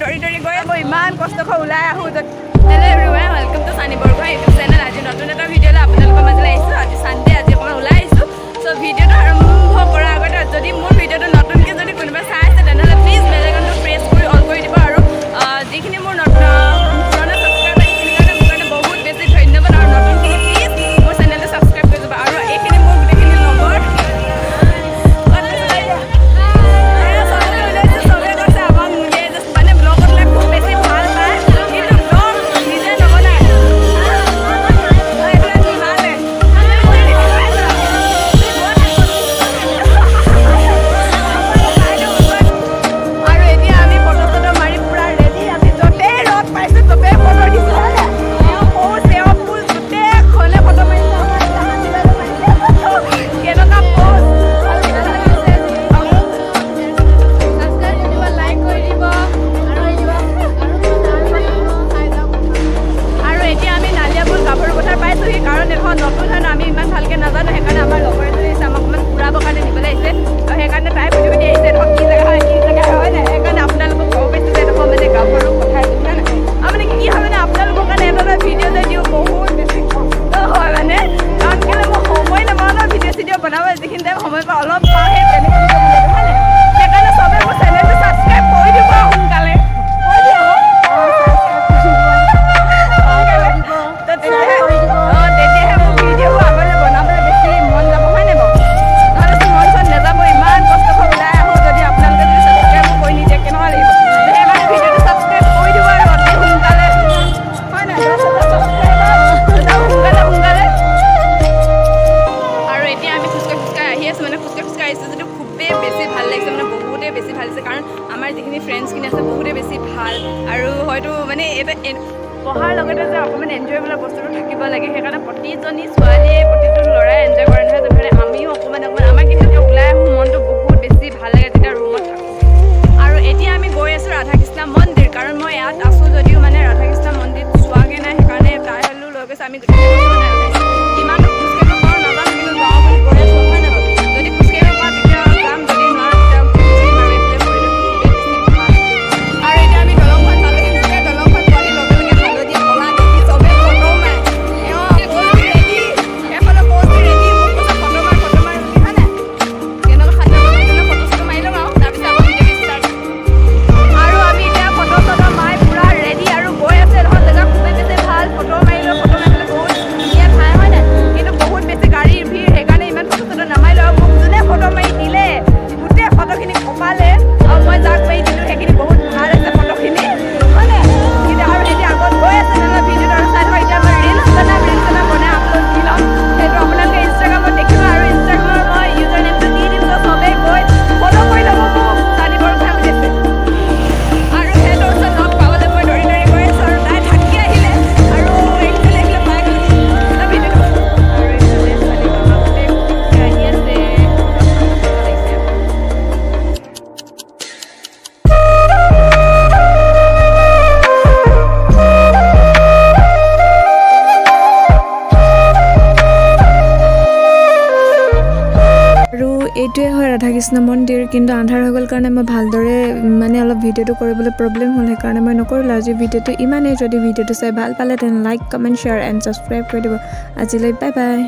দৌৰি দৌৰি গৈ আকৌ ইমান কষ্টকৈ ওলাই আহোঁ। Hello everyone, welcome to Sunny Borgohain YouTube channel. আজি নতুন এটা ভিডিঅ'লৈ আপোনালোকৰ মাজলৈ আহিছোঁ। আজি ছানডে, আজি অকণমান ওলাই আহিছোঁ। চ' ভিডিঅ'টো আৰম্ভ কৰাৰ আগতে যদি মোৰ ভিডিঅ'টো নতুনকৈ যদি কোনোবা চাই আছে, তেনেহ'লে প্লিজ বেল আইকনটো প্ৰেছ কৰি অল কৰি দিব। আৰু যিখিনি মোৰ নতুন পুৰণা ছাবস্ক্ৰাইবাৰ, সেইখিনিৰ কাৰণে মোৰ কাৰণে বহুত বেছি ধন্যবাদ। আৰু নতুনখিনি প্লিজ মোৰ চেনেলটো ছাবস্ক্ৰাইব কৰি যাব। আৰু এইখিনি মোৰ গোটেইখিনি লগৰ। চবকে ওলাইছে, চবে কৈছে আমাক নুলিয়াই। জাষ্ট মানে ব্লগত ওলাই খুব বেছি ভাল পায়, কিন্তু ব্লগ নিজে নবনায়। এইফালে নিহালে। আৰু এতিয়া আমি ফটো চটো মাৰি পুৰা ৰেডি। আমি য'তেই ৰ'দ পাইছোঁ, ত'তেই ফটো দিছোঁ, হয় নাই? এওঁ প'জ, এওঁ ফুল, গোটেইখনে ফটো মাৰিছে। আমাৰ এতিয়া হাতী বাইদেউ মাৰিছে। কেনেকুৱা প'জ! ছাবস্ক্ৰাইব কৰি দিব, লাইক কৰি দিব আৰু দিব আৰু চাই যাওক। আৰু এতিয়া আমি নালিয়াপুল গাভৰু পথাৰ পাইছোঁহি, কাৰণ এখন নতুন হয় ন, আমি ইমান ভালকৈ নাজানো। সেইকাৰণে আমাৰ লগৰ এজনী আহিছে, আমাক অকণমান ফুৰাবৰ কাৰণে নিবলৈ আহিছে। আৰু সেইকাৰণে তাই সুধি সুধি আহিছে, এডোখৰ কি জেগা হয়, কি জেগা হয় নাই। সেইকাৰণে আপোনালোকক ক'ব পাৰিছোঁ যে এডোখৰ মানে গাভৰু পথাৰ বুলি, হয় নাই? আৰু মানে কি হয়, মানে আপোনালোকৰ কাৰণে এটা এটা ভিডিঅ' যে দিওঁ, বহুত বেছি কষ্ট হয় মানে, কাৰণ কেলৈ মই সময় নাপাওঁ ন ভিডিঅ' চিডিঅ' বনাব। যিখিনি টাইম সময় পাওঁ, অলপ পাওঁ, সেই তেনেকৈ ভিডিঅ' বনাই দিওঁ, হয় নাই? সেইকাৰণে চবে মোৰ চেনেলটো ছাবস্ক্ৰাইব কৰি দিব সোনকালে, কৈ দিয়া আকৌ। সোনকালে। তো তেতিয়াহে মোৰ ভিডিঅ'বোৰ আগলৈ বনাবলৈ বেছি মন যাব, হয় নাই বাৰু? নহ'লেচোন মন চন নাযাব। ইমান কষ্ট কৰি ওলাই আহোঁ, যদি আপোনালোকে যদি ছাবস্ক্ৰাইবো কৰি নিদিয়ে, কেনেকুৱা লাগিব? সেইকাৰণে ভিডিঅ'টো ছাবস্ক্ৰাইব কৰি দিব আৰু অতি সোনকালে, হয় নাই? 10,000 ছাবস্ক্ৰাইবাৰ সোনকালে সোনকালে। আৰু এতিয়া আমি খোজকাঢ়ি খোজকাঢ়ি আহি আছোঁ। মানে খোজকাঢ়ি খোজকাঢ়ি আহিছোঁ যদিও খুবেই বেছি ভাল লাগিছে, মানে বহুতেই বেছি ভাল লাগিছে, কাৰণ আমাৰ যিখিনি ফ্ৰেণ্ডছখিনি আছে, বহুতেই বেছি ভাল। আৰু হয়তো মানে এটা পঢ়াৰ লগতে যে অকণমান এনজয় বোলা বস্তুটো থাকিব লাগে, সেইকাৰণে প্ৰতিজনী ছোৱালীয়ে, প্ৰতিজন ল'ৰাই এনজয় কৰে নহয় জানো? সেইকাৰণে আমিও অকণমান অকণমান আমাৰ কিন্তু যেতিয়া ওলাই আহোঁ, মনটো বহুত বেছি ভাল লাগে যেতিয়া ৰুমত থাকোঁ। আৰু এতিয়া আমি গৈ আছোঁ ৰাধাকৃষ্ণ মন্দিৰ, কাৰণ মই ইয়াত আছোঁ যদিও মানে ৰাধাকৃষ্ণ মন্দিৰ চোৱাগৈ নাই। সেইকাৰণে তাই হ'লেও লৈ গৈছে। আমি গোটেইখিনি মানে কিমান দূৰ খোজকাঢ়িব পাৰোঁ নাজানো, কিন্তু যাওঁ বুলি গৈ আছোঁ, হয় নাই বাৰু? যদি খোজকাঢ়িব পাৰোঁ তেতিয়া যাম, যদি নোৱাৰোঁ তেতিয়া উঠি গুচি আহিম। আৰু এইফালে পৰিৱেশটো খুবেই বেছি ভাল। আৰু এতিয়া আমি দলংখন পালোহি। গোটেই দলংখন পোৱাহি লগে লগে হালধীয়া ক'লা দেখি চবে ফটো মাৰে। এওঁ প'জ দি ৰেডি, এফালে প'জ দি ৰেডি। মোক কৈছে ফটো মাৰ, ফটো মাৰ বুলি, হয় নাই? কেনেকুৱা খাদ্য ফটো চটো মাৰি ল'ম আৰু তাৰপিছত আকৌ ভিডিঅ' ষ্টাৰ্ট। আৰু আমি এতিয়া ফটো চটো মাৰি পুৰা ৰেডি আৰু গৈ আছে। এডোখৰ জেগা খুবেই বেছি ভাল। ফটো মাৰিলোঁ, ফটো মাৰি পেলাই বহুত ধুনীয়া ঠাই, হয় নাই? কিন্তু বহুত বেছি গাড়ীৰ ভিৰ, সেইকাৰণে ইমান ফটো চটো নামাৰিলোঁ। আৰু মোক যোনে ফটো মাৰি দিলে, গোটেই ফটোখিনি কপালে। আৰু মই যাক মাৰি দিলোঁ, সেইখিনি বহুত ভাল আছে ফটোখিনি, হয় নাই? কিন্তু আৰু এতিয়া আগত গৈ আছে, নহ'লে ভিডিঅ'টো আৰু চাই থাকক। এতিয়া মই ৰিলচ বনাম, ৰিলচ বনাম, বনাই আপলোড দি ল'ম। সেইটো আপোনালোকে ইনষ্টাগ্ৰামত দেখিব। আৰু ইনষ্টাগ্ৰামৰ মই ইউজাৰ নেমটো দি দিম, তো চবেই গৈ ফ'ল' কৰি ল'ব মোক। চানি বৰগোহাঁই বুলি আছে। আৰু সিহঁতৰ ওচৰত লগ পাবলৈ মই দৌৰি দৌৰি গৈ আছোঁ। আৰু তাই থাকি আহিলে আৰু একচুৱেলি এইফালে পাই গ'ল ভিডিঅ'টো। আৰু এইফালে ছোৱালী মামা গোটেই আহি আছে, লাগিছে। আৰু এইটোৱে হয় ৰাধাকৃষ্ণ মন্দিৰ। কিন্তু আন্ধাৰ হৈ গ'ল কাৰণে মই ভালদৰে মানে অলপ ভিডিঅ'টো কৰিবলৈ প্ৰব্লেম হ'ল, সেইকাৰণে মই নকৰিলোঁ। আজি ভিডিঅ'টো ইমানেই। যদি ভিডিঅ'টো চাই ভাল পালে, তেনে like, comment, share and subscribe কৰি দিব। আজিলৈ বাই বাই।